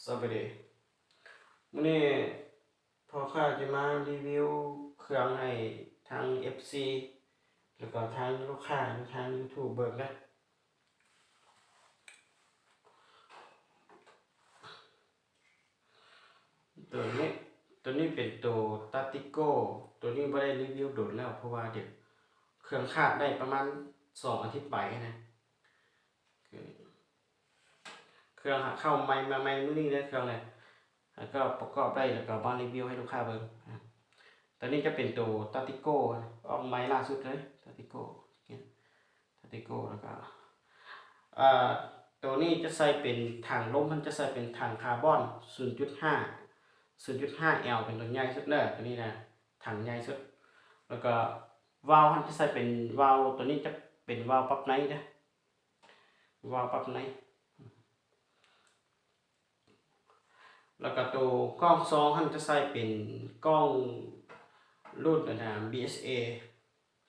ສະບາຍດີ. ມື້ນີ້ພໍ່ຄ້າຈະມາຣີວິວເຄື່ອງໃຫ້ທາງເອັຟຊີ ແລ້ວກໍທາງລູກຄ້າຢູ່ທາງຢູທູບເບິ່ງເດີ. ໂຕນີ້ ໂຕນີ້ເປັນໂຕຕາຕິໂກ ໂຕນີ້ບໍ່ໄດ້ຣີວິວດົນແລ້ວ ເພາະວ່າດຽວເຄື່ອງຂາດໄດ້ປະມານສອງອາທິດປາຍນະ. ເຄື່ອງຫາເຂົ້າໃໝ່ ມາໃໝ່ມື້ນີ້ເລີຍເຄື່ອງນີ້ ແລ້ວກໍປະກອບໄດ້ ແລ້ວກໍມາຣີວິວໃຫ້ລູກຄ້າເບິ່ງ. ອາ ໂຕນີ້ຈະເປັນໂຕຕາຕິໂກ ອອກໃໝ່ລ່າສຸດເລີຍ ຕາຕິໂກ ຕາຕິໂກ ແລ້ວກໍ ອາ ໂຕນີ້ຈະໃສ່ເປັນຖັງລົມ ມັນຈະໃສ່ເປັນຖັງຄາບອນ ສູນຈຸດຫ້າ ສູນຈຸດຫ້າແອລ ເປັນໂຕໃຫຍ່ສຸດເດີ ໂຕນີ້ນະ ຖັງໃຫຍ່ສຸດ. ແລ້ວກໍວາວຫັ້ນຈະໃສ່ເປັນວາວ ໂຕນີ້ຈະເປັນວາວປັບໃນເດີ ວາວປັບໃນ. ແລ້ວກໍໂຕກ້ອງຊອງຫັ້ນຈະໃສ່ເປັນກ້ອງລຸ້ນ ອັນນະ ບີເອສເອ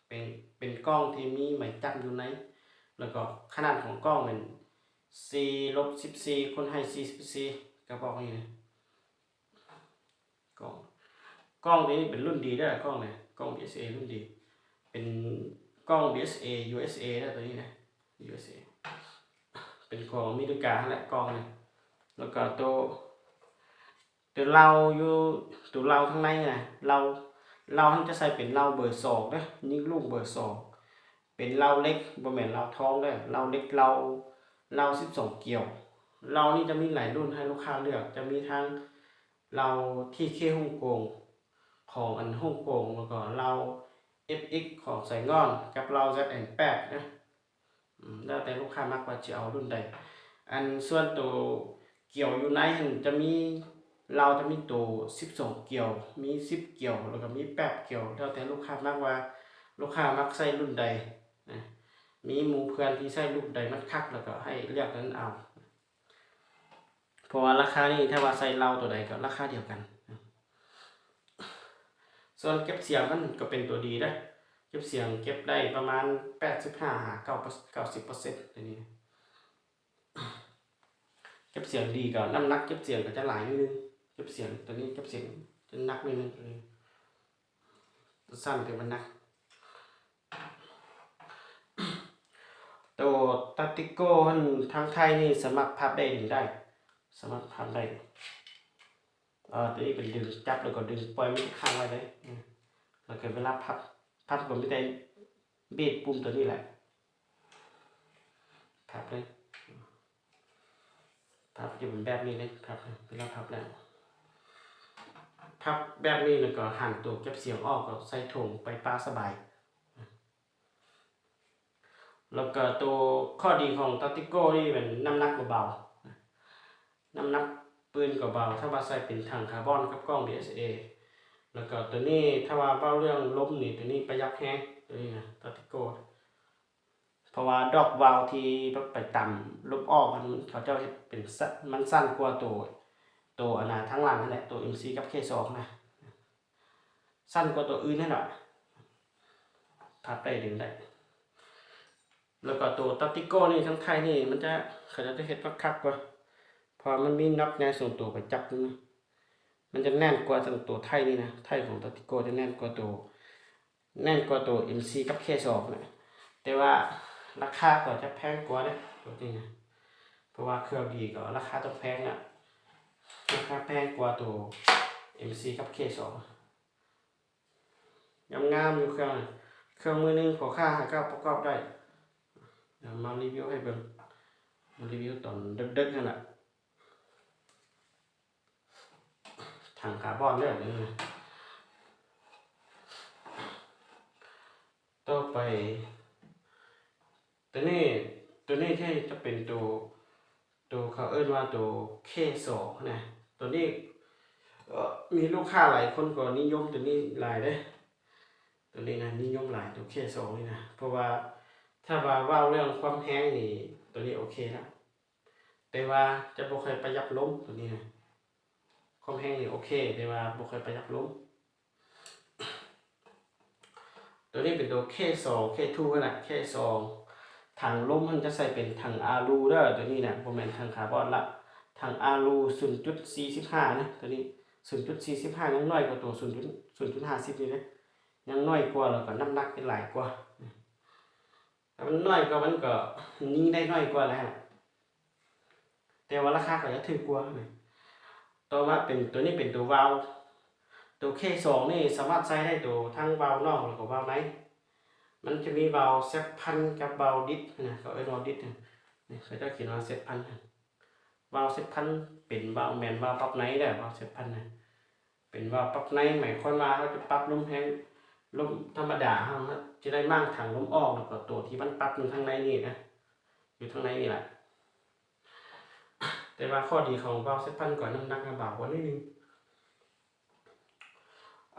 ເປັນ ເປັນກ້ອງທີ່ມີໄມ້ຈັບຢູ່ໃນ ແລ້ວກໍຂະໜາດຂອງກ້ອງແມ່ນສີ່ລົບສິບສີ່ຄູນໃຫ້ສີ່ສິບສີ່ ກະບອກນີ້ນະ. ກ້ອງ ກ້ອງນີ້ເປັນລຸ້ນດີເດີ ກ້ອງນີ້ ກ້ອງບີເອສເອລຸ້ນດີ ເປັນກ້ອງບີເອສເອຢູເອສເອເດີ ໂຕນີ້ນະ ຢູເອສເອ ເປັນຂອງອາເມລິກາຫັ້ນແຫຼະກ້ອງນີ້. ແລ້ວກໍໂຕ ໂຕເລົາຢູ່ ໂຕເລົາທາງໃນນະ ເລົາ ເລົາຫັ້ນຈະໃສ່ເປັນເລົາເບີສອງເດີ ຍິງລູກເບີສອງ ເປັນເລົາເຫຼັກ ບໍ່ແມ່ນເລົາທອງເດີ ເລົາເຫຼັກ ເລົາ ເລົາສິບສອງກຽວ. ເລົານີ້ຈະມີຫຼາຍລຸ້ນໃຫ້ລູກຄ້າເລືອກ ຈະມີທັງ ເລົາທີເຄຮົງກົງ ຂອງອັນຮົງກົງ ແລ້ວກໍເລົາເອັຟເອັກຂອງໄຊງ່ອນ ກັບເລົາແຊັດແອນແປດເດີ. ອືມ ແລ້ວແຕ່ລູກຄ້າມັກວ່າຈະເອົາລຸ້ນໃດ. ອັນສ່ວນໂຕກຽວຢູ່ໃນຫັ້ນຈະມີ ເລົາຈະມີໂຕສິບສອງກຽວ ມີສິບກຽວ ແລ້ວກໍມີແປດກຽວ ແລ້ວແຕ່ລູກຄ້າມັກວ່າລູກຄ້າມັກໃຊ້ລຸ້ນໃດນະ. ມີໝູ່ເພື່ອນທີ່ໃຊ້ລຸ້ນໃດມັນຄັກ ແລ້ວກໍໃຫ້ເລືອກນັ້ນເອົາ. ເພາະວ່າລາຄານີ້ ຖ້າວ່າໃສ່ເລົາໂຕໃດກໍລາຄາດຽວກັນ. ສ່ວນເກັບສຽງມັນກໍເປັນຕົວດີເດ້ ເກັບສຽງເກັບໄດ້ປະມານແປດສິບຫ້າຫາເກົ້າ ເກົ້າສິບເປີເຊັນ ຕົວນີ້. ເກັບສຽງດີກໍ ນ້ຳໜັກເກັບສຽງກໍຈະຫຼາຍໜ້ອຍໜຶ່ງ ເກັບສຽງ ຕົວນີ້ເກັບສຽງຈະໜັກໜ້ອຍໜຶ່ງ ຕົວນີ້. ສັ້ນແຕ່ມັນໜັກ. ໂຕຕາຕິໂກຫັ້ນ ທາງໄທນີ້ສາມາດພັບໄດ້ ດຶງໄດ້ ສາມາດພັບໄດ້. ເອີ ໂຕນີ້ເປັນດຶງ ຈັບແລ້ວກໍດຶງ ປ່ອຍມັນຄ້າງໄວ້ເລີຍ. ແລ້ວກໍເວລາພັບ ພັບກໍມີແຕ່ບີບປຸ່ມໂຕນີ້ແຫຼະ ພັບເລີຍ. ພັບຢູ່ແບບນີ້ເດ້ ພັບ ເວລາພັບແລ້ວ ພັບແບບນີ້ ແລ້ວກໍຫັນໂຕເກັບສຽງອອກ ກໍໃສ່ຖົງໄປປະສະບາຍ. ແລ້ວກໍໂຕຂໍ້ດີຂອງຕາຕິໂກນີ້ແມ່ນນ້ຳໜັກບໍ່ເບົາ ນ້ຳໜັກປືນກໍເບົາ ຖ້າວ່າໃສ່ເປັນຖັງຄາບອນກັບກ້ອງບີເອສເອ. ແລ້ວກໍໂຕນີ້ຖ້າວ່າເວົ້າເລື່ອງລົມນີ້ ໂຕນີ້ປະຢັດແຮງ ໂຕນີ້ນະ ຕາຕິໂກ. ເພາະວ່າດອກວາວທີ່ແບບໄປຕຳລົມອອກຫັ້ນ ເຂົາເຈົ້າເຮັດເປັນ ມັນສັ້ນກວ່າໂຕ ໂຕອັນນະທາງຫຼັງຫັ້ນແຫຼະ ໂຕເອັມຊີກັບເຄສອງນະ ສັ້ນກວ່າໂຕອື່ນຫັ້ນແຫຼະ ພັບໄດ້ດຶງໄດ້. ແລ້ວກໍໂຕຕາຕິໂກນີ້ທາງໄທນີ້ມັນຈະ ເຂົາເຈົ້າຈະເຮັດມາຄັກກວ່າ ເພາະວ່າມັນມີນັອດໃຫຍ່ສອງໂຕໄປຈັບນະ ມັນຈະແໜ້ນກວ່າທາງໂຕໄທນີ້ນະ ໄທຂອງຕາຕິໂກຈະແໜ້ນກວ່າໂຕ ແໜ້ນກວ່າໂຕເອັມຊີກັບເຄສອງນະ ແຕ່ວ່າລາຄາກໍຈະແພງກວ່າເດ້ ໂຕນີ້ນະ ເພາະວ່າເຄື່ອງດີກໍລາຄາຕ້ອງແພງນະ ລາຄາແພງກວ່າໂຕເອັມຊີກັບເຄສອງ. ງາມໆຢູ່ເຄື່ອງ ເຄື່ອງມືໜຶ່ງ ພໍ່ຄ້າຫາກໍປະກອບໄດ້. ດຽວມາຣີວິວໃຫ້ເບິ່ງ ມາຣີວິວຕອນເດິກໆຫັ້ນລະ. ຖັງຄາບອນເດີ ຕໍ່ໄປ ຕົວນີ້ ຕົວນີ້ທີ່ຈະເປັນໂຕ ໂຕເຂົາເອີ້ນວ່າໂຕເຄສອງນະ ຕົວນີ້ ເອີ ມີລູກຄ້າຫຼາຍຄົນກໍນິຍົມຕົວນີ້ຫຼາຍເດ້ ຕົວນີ້ນະ ນິຍົມຫຼາຍ ໂຕເຄສອງນີ້ນະ ເພາະວ່າຖ້າວ່າເວົ້າເລື່ອງຄວາມແຮງນີ້ ຕົວນີ້ໂອເຄລະ. ແຕ່ວ່າຈະບໍ່ຄ່ອຍປະຢັດລົມ ຕົວນີ້ນະ ຄວາມແຮງນີ້ໂອເຄ ແຕ່ວ່າບໍ່ຄ່ອຍປະຢັດລົມ. ຕົວນີ້ເປັນຕົວເຄສອງ ເຄທູຫັ້ນນະ ເຄສອງ ຖັງລົມຫັ້ນຈະໃສ່ເປັນຖັງອາລູເດີ ຕົວນີ້ນະ ບໍ່ແມ່ນຖັງຄາບອນລະ ແຖ ທາງອາລູ ສູນຈຸດສີ່ສິບຫ້າ ນະ ໂຕນີ້ ສູນຈຸດສີ່ສິບຫ້າ ຍັງນ້ອຍກວ່າໂຕ ສູນຈຸດ ສູນຈຸດຫ້າສິບນີ້ເດ້ ຍັງນ້ອຍກວ່າ ແລ້ວກໍນ້ຳໜັກຫຼາຍກວ່າ ຖ້າມັນນ້ອຍກວ່າ ມັນກໍຍິງໄດ້ນ້ອຍກວ່າແຫຼະ ແຕ່ວ່າລາຄາກໍຈະຖືກກວ່າ. ຕໍ່ມາເປັນ ໂຕນີ້ເປັນໂຕວາວ ໂຕເຄສອງນີ້ສາມາດໃຊ້ໄດ້ໂຕທັງວາວນອກ ແລ້ວກໍວາວໃນ. ມັນຈະມີວາວເຊັດພັນກັບວາວດິດນະ ເຂົາເອີ້ນວາວດິດນະ ນີ້ເຂົາເຈົ້າຂຽນວ່າເຊັດພັນ. ວາວເຊັດພັນເປັນວາວ ແມ່ນວາວປັບໃນເດີ ວາວເຊັດພັນນະ ເປັນວາວປັບໃນ ໝາຍຄວາມວ່າເຮົາຈະປັບລົມແຮງ ລົມທຳມະດາ ເຮົາຈະໄດ້ມ້າງຖັງລົມອອກ ແລ້ວກໍໂຕທີ່ມັນປັບຢູ່ທາງໃນນີ້ນະ ຢູ່ທາງໃນນີ້ລະ. ແຕ່ວ່າຂໍ້ດີຂອງວາວເຊັດພັນກໍນ້ຳໜັກຈະເບົາກວ່າໜ້ອຍໜຶ່ງ.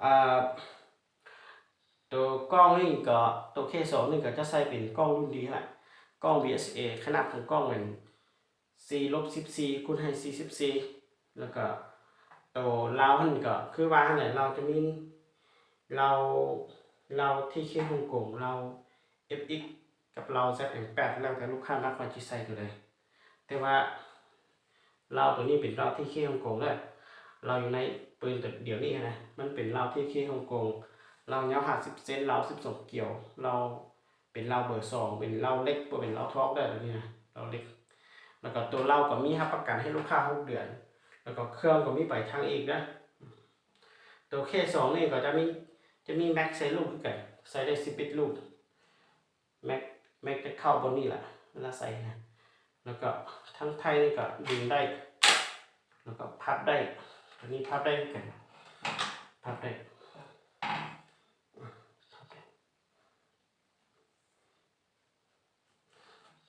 ອ່າ ໂຕກ້ອງນີ້ກໍ ໂຕເຄສອງນີ້ກໍຈະໃຊ້ເປັນກ້ອງລຸ້ນດີຫັ້ນລະ ກ້ອງ ບີເອສເອ ຂະໜາດຂອງກ້ອງແມ່ນ ສີ່ລົບສິບສີ່ຄູນໃຫ້ສີ່ສິບສີ່ ແລ້ວກໍໂຕລາວຫັ້ນກໍຄືວ່າຫັ້ນແຫຼະ ລາວຈະມີ ລາວ ລາວທີເຄຮົງກົງ ລາວເອັຟເອັກກັບລາວແຊັດເອັມແປດ ແລ້ວແຕ່ລູກຄ້າມັກວ່າຊິໃສ່ໂຕໃດ. ແຕ່ວ່າລາວໂຕນີ້ເປັນລາວທີເຄຮົງກົງເດີ ລາວຢູ່ໃນປືນໂຕດຽວນີ້ນະ ມັນເປັນລາວທີເຄຮົງກົງ ລາວຍາວຫ້າສິບເຊັນ ລາວສິບສອງກຽວ ລາວ ເປັນເລົາເບີສອງ ເປັນເລົາເລັກ ບໍ່ເປັນເລົາທອງເດີ ໂຕນີ້ນະ ເລົາເລັກ. ແລ້ວກໍໂຕເລົາກໍມີຮັບປະກັນໃຫ້ລູກຄ້າຫົກເດືອນ ແລ້ວກໍເຄື່ອງກໍມີປາຍທາງອີກເດີ. ໂຕເຄສອງນີ້ກໍຈະມີ ຈະມີແມັກໃສ່ລູກຄືກັນ ໃສ່ໄດ້ສິບເອັດລູກ ແມັກ ແມັກຈະເຂົ້າບ່ອນນີ້ລະ ເວລາໃສ່ນະ. ແລ້ວກໍທາງໄທນີ້ກໍດຶງໄດ້ ແລ້ວກໍພັບໄດ້ ໂຕນີ້ພັບໄດ້ຄືກັນ ພັບໄດ້ ພັບໄດ້.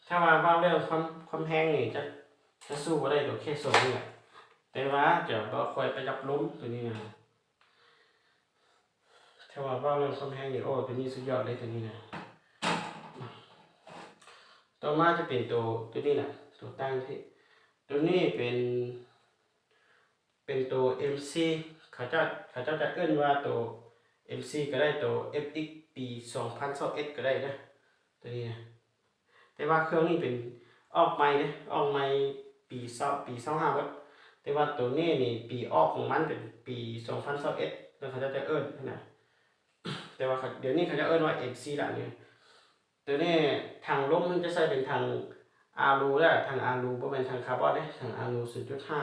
ຖ້າວ່າເວົ້າເລື່ອງຄວາມ ຄວາມແຮງນີ້ ຈະ ຈະສູ້ບໍ່ໄດ້ດອກເຄສອງນີ້ແຫຼະ ແຕ່ວ່າຈະບໍ່ຄ່ອຍໄປຈັບລົມໂຕນີ້ນະ. ຖ້າວ່າເວົ້າເລື່ອງຄວາມແຮງນີ້ ໂອ້ ໂຕນີ້ສຸດຍອດເລີຍໂຕນີ້ນະ. ຕໍ່ມາຈະເປັນໂຕ ໂຕນີ້ນະ ໂຕຕັ້ງທີ່ ໂຕນີ້ເປັນ ເປັນໂຕເອັມຊີ ເຂົາເຈົ້າ ເຂົາເຈົ້າຈະເອີ້ນວ່າໂຕເອັມຊີກໍໄດ້ ໂຕເອັຟເອັກປີສອງພັນຊາວເອັດກໍໄດ້ເດີ ໂຕນີ້ນະ. ແຕ່ວ່າເຄື່ອງນີ້ເປັນອອກໃໝ່ເດ້ ອອກໃໝ່ປີຊາວ ປີຊາວຫ້າເບິດ ແຕ່ວ່າໂຕນີ້ນີ້ປີອອກຂອງມັນເປັນປີສອງພັນຊາວເອັດ ແລ້ວເຂົາເຈົ້າຈະເອີ້ນຫັ້ນນະ. ແຕ່ວ່າດຽວນີ້ເຂົາເຈົ້າເອີ້ນວ່າເອັມຊີລະນີ້. ໂຕນີ້ຖັງລົມມັນຈະໃສ່ເປັນຖັງອາລູເດີ ຖັງອາລູ ບໍ່ແມ່ນຖັງຄາບອນເດ້ ຖັງອາລູ ສູນຈຸດຫ້າ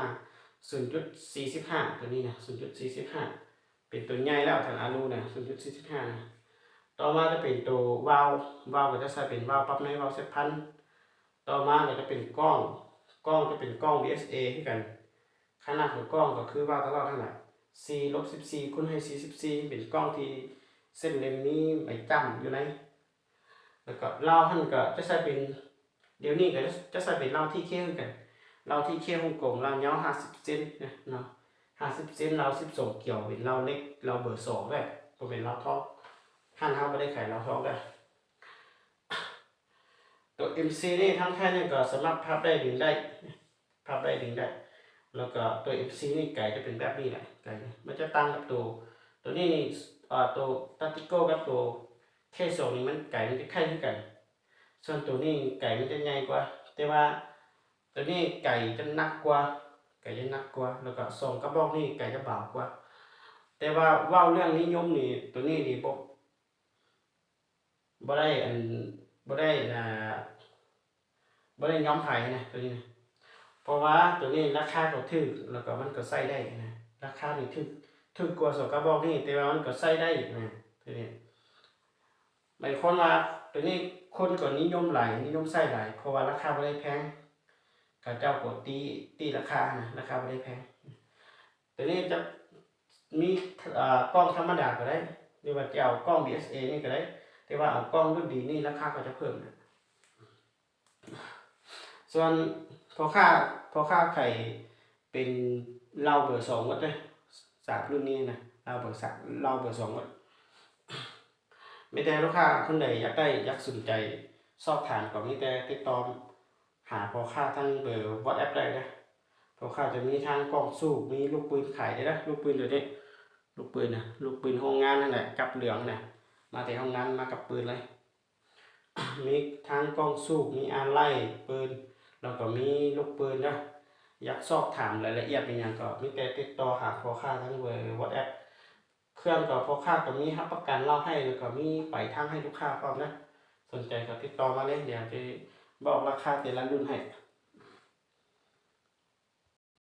ສູນຈຸດສີ່ສິບຫ້າ ໂຕນີ້ນະ ສູນຈຸດສີ່ສິບຫ້າ ເປັນໂຕໃຫຍ່ແລ້ວ ຖັງອາລູນະ ສູນຈຸດສີ່ສິບຫ້ານະ. ຕໍ່ມາຈະເປັນໂຕວາວ ວາວກໍຈະໃສ່ເປັນວາວປັບໃນ ວາວເຊັດພັນ. ຕໍ່ມາກໍຈະເປັນກ້ອງ ກ້ອງຈະເປັນກ້ອງ ບີເອສເອ ຄືກັນ ຂະໜາດຂອງກ້ອງກໍຄືວ່າຕະຫຼອດຫັ້ນແຫຼະ ສີ່ລົບສິບສີ່ຄູນໃຫ້ສີ່ສິບສີ່ ເປັນກ້ອງທີ່ເສັ້ນເລັມມີໃບຈ້ຳຢູ່ໃນ. ແລ້ວກໍເລົາຫັ້ນກໍຈະໃສ່ເປັນ ດຽວນີ້ກໍຈະໃສ່ເປັນເລົາທີເຄຄືກັນ ເລົາທີເຄຮົງກົງ ເລົາຍາວຫ້າສິບເຊັນເນາະ ຫ້າສິບເຊັນ ເລົາສິບສອງກຽວ ເປັນເລົາເລັກ ເລົາເບີສອງເດີ ບໍ່ແມ່ນເລົາທອງ ຮ້ານເຮົາບໍ່ໄດ້ຂາຍເລົາທອງເດີ. ໂຕເອັມຊີນີ້ທາງໄທນີ້ກໍສາມາດພັບໄດ້ດຶງໄດ້ ພັບໄດ້ດຶງໄດ້ ແລ້ວກໍໂຕເອັມຊີນີ້ໄກຈະເປັນແບບນີ້ແຫຼະ ໄກມັນຈະຕ່າງກັບໂຕ ໂຕນີ້ນີ້ ເອີ ໂຕຕາຕິໂກກັບໂຕເຄສອງນີ້ມັນໄກມັນຈະຄ້າຍຄືກັນ ສ່ວນໂຕນີ້ໄກມັນຈະໃຫຍ່ກວ່າ ແຕ່ວ່າໂຕນີ້ໄກຈະໜັກກວ່າ ໄກຈະໜັກກວ່າ ແລ້ວກໍສອງກະບອກນີ້ໄກຈະເບົາກວ່າ. ແຕ່ວ່າເວົ້າເລື່ອງນິຍົມນີ້ ໂຕນີ້ນີ້ບໍ່ ບໍ່ໄດ້ອັນ ບໍ່ໄດ້ ອ່າ ບໍ່ໄດ້ຍອມໃຜນະ ໂຕນີ້ນະ ເພາະວ່າໂຕນີ້ລາຄາກໍຖືກ ແລ້ວກໍມັນກໍໃຊ້ໄດ້ນະ ລາຄານີ້ຖືກ ຖືກກວ່າສອງກະບອກນີ້ ແຕ່ວ່າມັນກໍໃຊ້ໄດ້ນະ ໂຕນີ້. ໝາຍຄວາມວ່າໂຕນີ້ຄົນກໍນິຍົມຫຼາຍ ນິຍົມໃຊ້ຫຼາຍ ເພາະວ່າລາຄາບໍ່ໄດ້ແພງ ເຂົາເຈົ້າກໍຕີ ຕີລາຄານະ ລາຄາບໍ່ໄດ້ແພງ. ໂຕນີ້ຈະມີ ເອີ ກ້ອງທຳມະດາກໍໄດ້ ຫຼືວ່າຈະເອົາກ້ອງ ບີເອສເອ ນີ້ກໍໄດ້ ແຕ່ວ່າເອົາກ້ອງລຸ້ນດີນີ້ລາຄາກໍຈະເພີ່ມນະ. ສ່ວນພໍ່ຄ້າ ພໍ່ຄ້າຂາຍເປັນເລົາເບີສອງໝົດເດ້ ສາມລຸ້ນນີ້ນະ ເລົາເບີສາມ ເລົາເບີສອງໝົດ. ມີແຕ່ລູກຄ້າຄົນໃດຢາກໄດ້ ຢາກສົນໃຈສອບຖາມ ກໍມີແຕ່ຕິດຕໍ່ຫາພໍ່ຄ້າທາງເບີ WhatsApp ໄດ້ເດີ. ພໍ່ຄ້າຈະມີທັງກ້ອງສູບ ມີລູກປືນຂາຍໄດ້ເດີ ລູກປືນໂຕນີ້ ລູກປືນນະ ລູກປືນໂຮງງານຫັ້ນແຫຼະ ກັບເຫຼືອງນະ ມາແຕ່ໂຮງງານມາກັບປືນເລີຍ. ມີທັງກ້ອງສູບ ມີອາໄຫຼ່ປືນ ແລ້ວກໍມີລູກປືນເດີ. ຢາກສອບຖາມລາຍລະອຽດອີ່ຫຍັງກໍມີແຕ່ຕິດຕໍ່ຫາພໍ່ຄ້າທາງເບີ WhatsApp ເຄື່ອງກໍພໍ່ຄ້າກໍມີຮັບປະກັນລາວໃຫ້ ແລ້ວກໍມີໄປທາງໃຫ້ລູກຄ້າພ້ອມນະ. ສົນໃຈກໍຕິດຕໍ່ມາເລີຍ ດຽວຈະບອກລາຄາແຕ່ລະລຸ້ນໃຫ້.